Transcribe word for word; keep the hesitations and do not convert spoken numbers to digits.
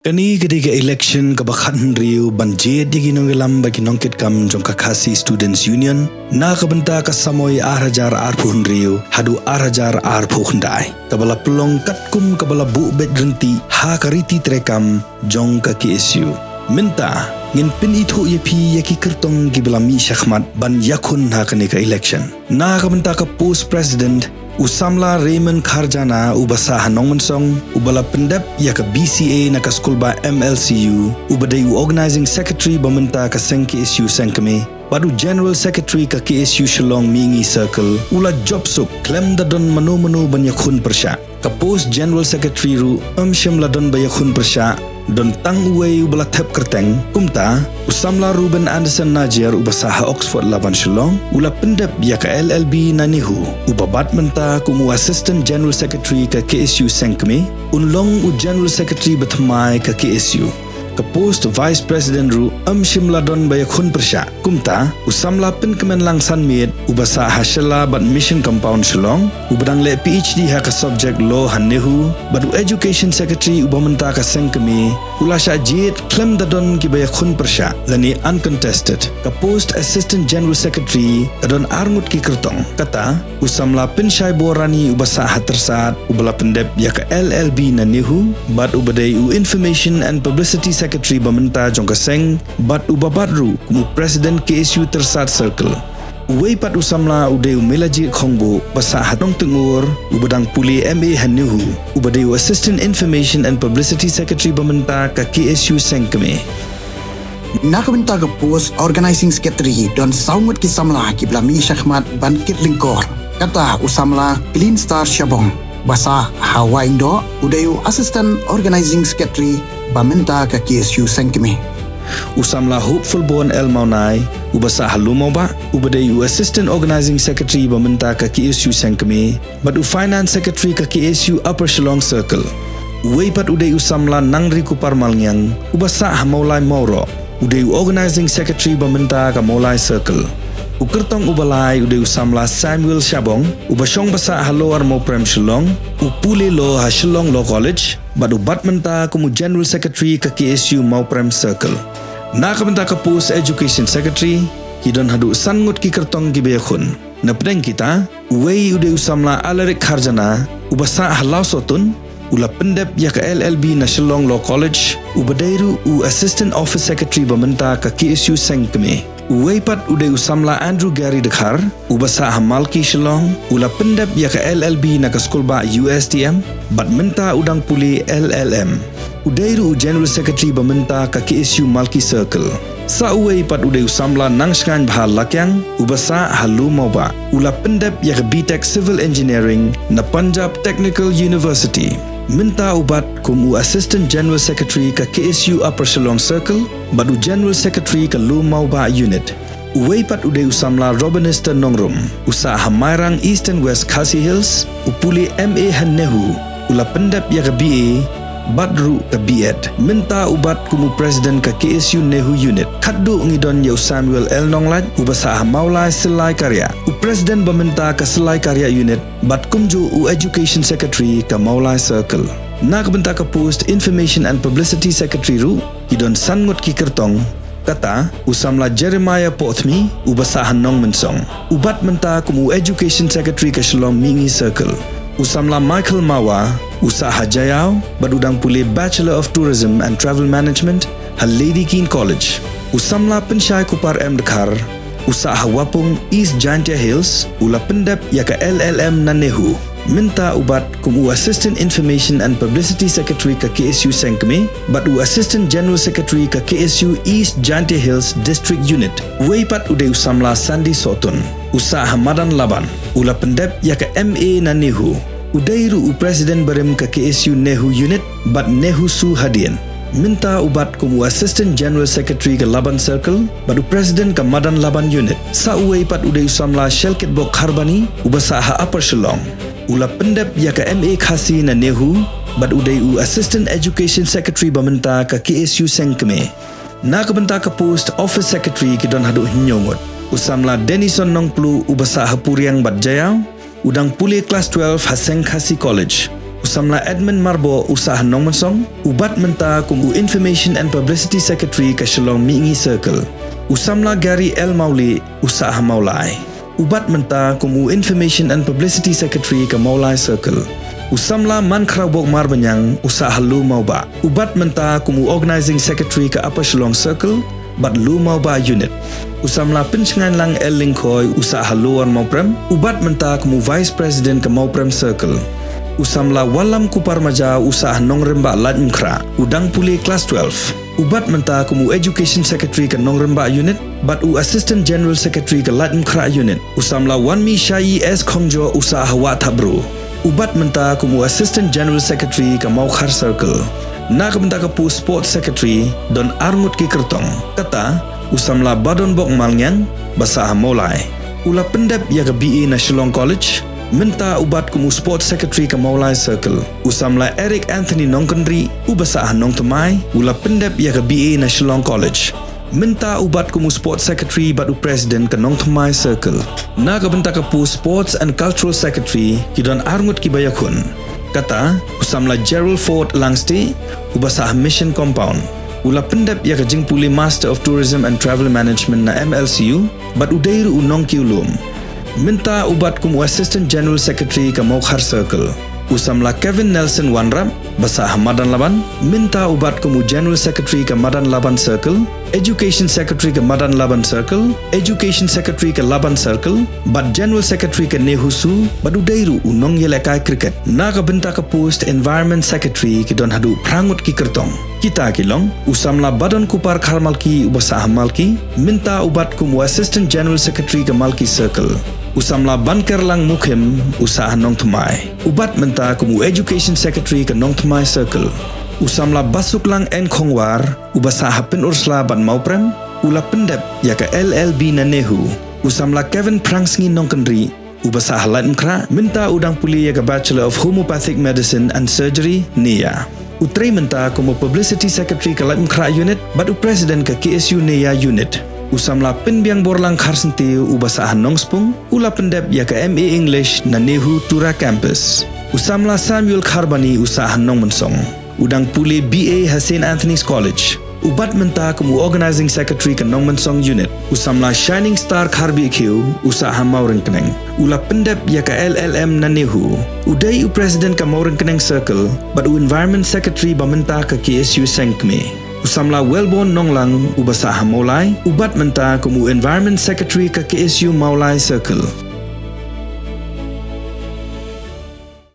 Kane ka dei ka election kaba khathynriew ban jied ïa ki nongïalam bad ki nongkitkam jong ka Khasi Students Union na ka bynta ka samoi ar hajar arphew hynriew haduh ar hajar arphew khyndai, kaba la pynlong katkum kaba la buh beit ryntih ha ka riti treikam jong ka K S U. Mynta ngin pynithuh ïa phi ïa ki kyrtong kiba la mih shakhmat ban ïakhun ha kane ka election. Na ka bynta ka post president, u samla Raymond Kharjana uba sah ha Nongmynsong, uba la pyndep ïa ka B C A na ka skulbah M L C U, uba dei u organising secretary ba mynta ka seng K S U Sengkmie, bad u general secretary ka K S U Shillong Mihngi Circle, u la jop suk khlem da don mano mano ban ïakhun pyrshah. Ka post general secretary ruh ym shym la don ba ïakhun pyrshah, don tang uwei uba la thep kyrteng. Kumta, u samla Reuben Anderson Najiar uba sah ha Oxford Laban Shillong, u la pyndep ïa ka L L B na NEHU, uba bat mynta kum u assistant general secretary ka K S U Sengkmie, un long u general secretary ba thymmai ka K S U. Ka post vice president ruh ym shym la don ba ïakhun pyrshah. Kumta, u samla Pynkmenlang Sanmiet uba sah ha Shella bad Mission Compound Shillong, uba dang leh P H D ha ka subject law ha NEHU, bad u education secretary uba mynta ka Sengkmie, u la shah jied khlem da don kiba ïakhun pyrshah lane uncontested. Ka post assistant general secretary ka don arngut ki kyrtong. Kata, u samla Pynshai Borani uba sah ha Tyrsad, uba la pyndep ïa ka L L B na NEHU, bad uba dei u information and publicity secretary ba mynta jong ka seng, bad uba bat ruh kum u president K S U Tyrsad Circle. Uwei pat u samla u dei u Melajied Khongbuh ba sah ha Nongtyngur, uba dang pule M A ha NEHU, uba dei u assistant information and publicity secretary ba mynta ka K S U Sengkmie. Na ka bynta ka post organising secretary don saw ngut ki samla kiba la mih shakhmat ban kit lyngkor. Kata u samla Clean Star Shabong ba sah ha Wahingdoh, u dei u assistant organising secretary ba mynta ka K S U Sengkmie. U samla Hopeful Born L Mawnai uba sah ha Lum Mawbah, uba dei u assistant organising secretary ba mynta ka K S U Sengkmie, bad u finance secretary ka K S U Upper Shillong Circle. Uwei pat u dei u samla Nangri Kupar Malngiang uba sah ha Mawlai Mawroh, u dei u organising secretary ba mynta ka Mawlai Circle. U kyrtong uba lai u dei u samla Samuel Shabong uba shong ba sah ha Lower Mawprem Shillong, u pule law ha Shillong Law College, bad u bat mynta kum u general secretary ka K S U Mawprem Circle. Na ka bynta ka post education secretary, ki don haduh san ngut ki kyrtong kiba ïakhun. Na pdeng kita, uwei u dei u samla Alaric Kharjana uba sah ha Lawsohtun, u la pyndep ïa ka L L B na Shillong Law College, uba dei ruh u assistant office secretary ba mynta ka K S U Sengkmie. Uwei pat u dei u samla Andrew Gary Dkhar uba sah ha Malki Shillong, u la pyndep ïa ka L L B na ka skulbah U S T M, bad mynta u dang pule L L M. U dei ruh u general secretary ba mynta ka K S U Malki Circle. Sa uwei pat u dei u samla Nangshngaiñbha Lakiang uba sah ha Lum Mawbah, u la pyndep ïa ka B Tech Civil Engineering na Punjab Technical University. Mynta u bat kum u assistant general secretary ka K S U Upper Shillong Circle, bad u general secretary ka Lum Mawbah Unit. Uwei pat u dei u samla Robinester Nongrum, u sah ha Mairang East and West Khasi Hills, u pule M A ha NEHU, u la pyndep ïa ka B A bad ruh ka B Ed. Mynta u bat kum u president ka K S U NEHU Unit. Khatduh ngi don ïa u Samuel L Nonglait uba sah ha Mawlai Syllai Kariah, u president ba mynta ka Syllai Kariah Unit, bad kumjuh u education secretary ka Mawlai Circle. Na ka bynta ka post information and publicity secretary ruh, ki don san ngut ki kyrtong. Kata, u samla Jeremiah Pohthmi uba sah ha Nongmynsong, u bat mynta kum u education secretary ka Shillong Mihngi Circle. U samla Michael Mawa, u sah ha Jaïaw, bad u dang pule Bachelor of Tourism and Travel Management ha Lady Keane College. U samla Pynshai Kupar M Dkhar, u sah ha Wapung East Jaintia Hills, u la pyndep ïa ka L L M na NEHU. Mynta u bat kum u Assistant Information and Publicity Secretary ka K S U Sengkmie, bad u Assistant General Secretary ka K S U East Jaintia Hills District Unit. Uwei pat u dei u samla Sandy Sohtun, u sah ha Madan Laban, u la pyndep ïa ka M A na NEHU. U dei ruh u President barim ka K S U NEHU Unit bad NEHUSU hadien. Mynta u bat kum u Assistant General Secretary ka Laban Circle bad u President ka Madan Laban Unit. Sa uwei pat u dei u samla Shelkitbok Kharbani uba sah ha Upper Shillong. U la pyndep ïa ka M A Khasi na NEHU bad u dei u Assistant Education Secretary ba mynta ka K S U Sengkmie. Na ka bynta ka post Office Secretary ki don haduh hynñiew ngut. U samla Denison Nongpluh uba sah ha Puriang bad Jaïaw, u dang pule klas twelve ha Seng Khasi College. U samla Edmund Marbok u sah ha Nongmensong, u bat mynta kum u Information and Publicity Secretary ka Shillong Mihngi Circle. U samla Gary L Mawlieh u sah ha Mawlai, u bat mynta kum u Information and Publicity Secretary ka Mawlai Circle. U samla Mankhrawbok Marbaniang u sah ha Lum Mawbah, u bat mynta kum u Organising Secretary ka Upper Shillong Circle bad Lum Mawbah Unit. U samla Pynshngainlang L Lyngkhoi u sah ha Lower Mawprem, u bat mynta kum u Vice President ka Mawprem Circle. U samla Wallamkupar Majaw u sah ha Nongrymbah Laitumkhrah, u dang pule klas twelve, u bat mynta kum u Education Secretary ka Nongrymbah Unit bad u Assistant General Secretary ka Laitumkhrah Unit. U samla Wanmishai S Khongjoh u sah ha Wahthapbru, u bat mynta kum u Assistant General Secretary ka Mawkhar Circle. Na ka bynta ka post Sports Secretary don arngut ki kyrtong. Kata, u samla Badonbok Malngiang ba sah ha Mawlai, u la pyndep ïa ka B A na Shillong College, mynta u bat kum u Sports Secretary ka Mawlai Circle. U samla Eric Anthony Nongkynrih u ba sah ha Nongthymmai, u la pyndep ïa ka B A na Shillong College, mynta u bat kum u Sports Secretary bad u President ka Nongthymmai Circle. Na ka bynta ka post Sports and Cultural Secretary ki don arngut ki ba ïakhun. Kata, u samla Gerald Ford Langstieh u ba sah ha Mission Compound, u la pyndep ïa ka jingpule Master of Tourism and Travel Management na M L C U bad u dei ruh u nongkiew lum. Mynta u bat kum u Assistant General Secretary ka Mawkhar Circle. U samla Kevin Nelson Wanrap ba sah ha Madanlaban, mynta u bat kum u General Secretary ka Madanlaban Circle, Education Secretary ka Madanlaban Circle, Education Secretary ka Laban Circle bad General Secretary ka NEHUSU, bad u dei ruh u nongïalehkai cricket. Na ka bynta ka post Environment Secretary ki don haduh phra ngut ki kyrtong. Kita ki long, u samla Badonbok Kharmalki u ba sah ha Malki, mynta u bat kum u Assistant General Secretary ka Malki Circle. U samla Bankerlang Mukhim u sah ha Nongthymmai, u bat mynta kum u Education Secretary ka Nongthymmai Circle. U samla Basuklang N Khongwar u ba sah ha Pynursla bad Mawprem, u la pyndep ïa ka L L B na NEHU. U samla Kevin Phrangsngi Nongkynrih u ba sah ha Laitumkhrah, mynta u dang pule ïa ka Bachelor of Homeopathic Medicine and Surgery, NEHUYA. U trei mynta kum u Publicity Secretary ka Laitumkhrah Unit bad u President ka K S U NEHUYA Unit. U samla Pynbiangborlang Kharsyntiew u ba sah ha Nongspung, u la pyndep ïa ka M A English na NEHU Tura Campus. U samla Samuel Kharbani u sah ha Nongmensong, u dang pule B A ha Saint Anthony's College, u bat mynta kum u Organising Secretary ka Nongmensong Unit. U samla Shining Star Kharbihkhiew u sah ha Mawryngkneng, u la pyndep ïa ka L L M na NEHU. U dei u President ka Mawryngkneng Circle bad u Environment Secretary ba mynta ka K S U Sengkmie. U samla Wellborn Nonglang u ba sah ha Mawlai, u bat mynta kum u Environment Secretary ka K S U Mawlai Circle.